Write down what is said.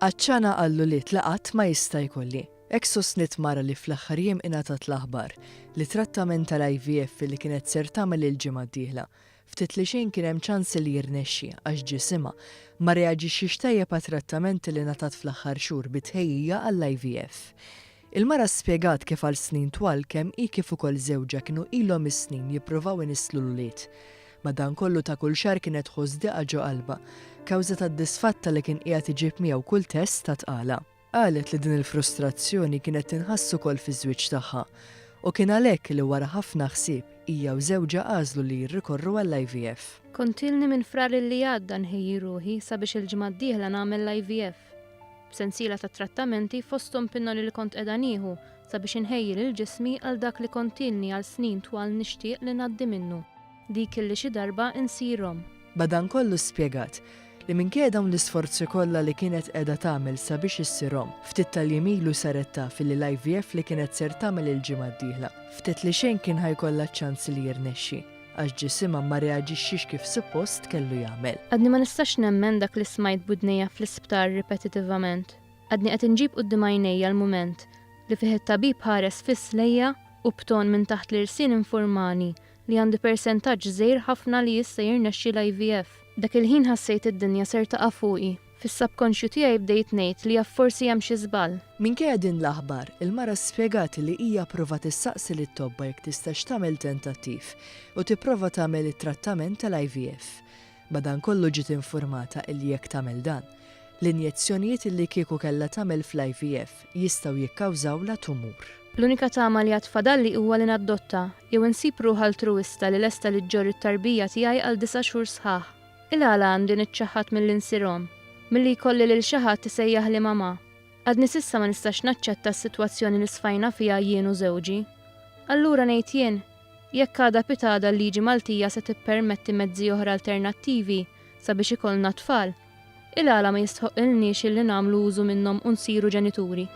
Għatxana għall-ulied li qatt ma jista' jkolli. Hekk sostniet mara li fl-aħħar jiem ingħatat l-aħbar li trattament tal-IVF li kienet ser tagħmel il-ġimgħa d-dieħla, ftit li xejn kien hemm ċans li jirnexxi għax ġisimha ma reaġixxiex tajjeb għat-trattament li ngħatat fl-aħħar xhur bi tħejjija għall-IVF. Il-mara spjegat kif għal snin twal kemm hi kif ukoll żewġha kienu ilhom is-snin jippruvaw inisslu l-ulied. Madankollu ta' kull xahar kienet tħoss diqa ġo qalbha, kawża tad-disfatta li kien qiegħed iġib miegħu kull test ta' tqala. Qalet li din il-frustrazzjoni kienet tinħass ukoll fiż-żwieġ tagħha u kien għalhekk li wara ħafna ħsieb hija u żewġha għażlu li jirrikorru għall-IVF. Kont ilni minn Frar li għadda nħejji ruħi sabiex il-ġimgħa d-dieħla nagħmel l-IVF. B'sensiela ta' trattamenti fosthom pinnoli li kont qiegħda nieħu sabiex inħejji lil ġismi għal dak li kont ilni għal snin twal nixtieq li ngħaddi minnu, dik illi xi darba insir omm. Madankollu spjegat li minkejja dawn l-isforzi kollha li kienet qiegħda tagħmel sabiex issir omm, ftit tal-jiem ilu saret taf illi l-IVF li kienet ser tagħmel il-ġimgħa d-dieħla, ftit li xejn kien ħa jkollha ċ-ċans li jirnexxi. Għax ġisimha ma reaġixxiex kif suppost kellu jagħmel. Għadni ma nistax nemmen dak li smajt b'widnejja fl-isptar ripetitivament. Għadni qed inġib quddiem għajnejja l-mument li fih it-tabib ħares fiss lejja u b'ton minn taħt l-irsien infurmani li għandi persentaġġ żgħir ħafna li jista' jirnexxi l-IVF. Dak il-ħin ħassejt id-dinja ser taqa' fuqi. Fis-subkonxju tiegħi bdejt ngħid li jaf forsi hemm xi żball. Minkejja din l-aħbar, il-mara spjegat li hija pprovat issaqsi lit-tobba jekk tistax tagħmel tentattiv u tipprova tagħmel it-trattament tal-IVF. Madankollu ġiet infurmata illi jekk tagħmel dan, l-injezzjonijiet illi kieku kellha tagħmel fl-IVF jistgħu jikkawżawlha tumur. L-unika tama li għad fadalli huwa li naddotta, jew insib ruħ altruwista li lesta li ġġorr it-tarbija tiegħi għal disa' xhur sħaħ. Il-għala għandi niċċaħħad milli nsir omm? Milli jkolli lil xi ħadd isejjaħli mamà? Għadni s'issa ma nistax naċċetta s-sitwazzjoni li sfajna fiha jien u żewġi. Allura ngħid jien, jekk għada pitgħada l-liġi Maltija se tippermetti mezzi oħra alternattivi sabiex ikollna t-tfal, il-għala ma jistħoqqilniex illi nagħmlu użu minnhom u nsiru ġenituri?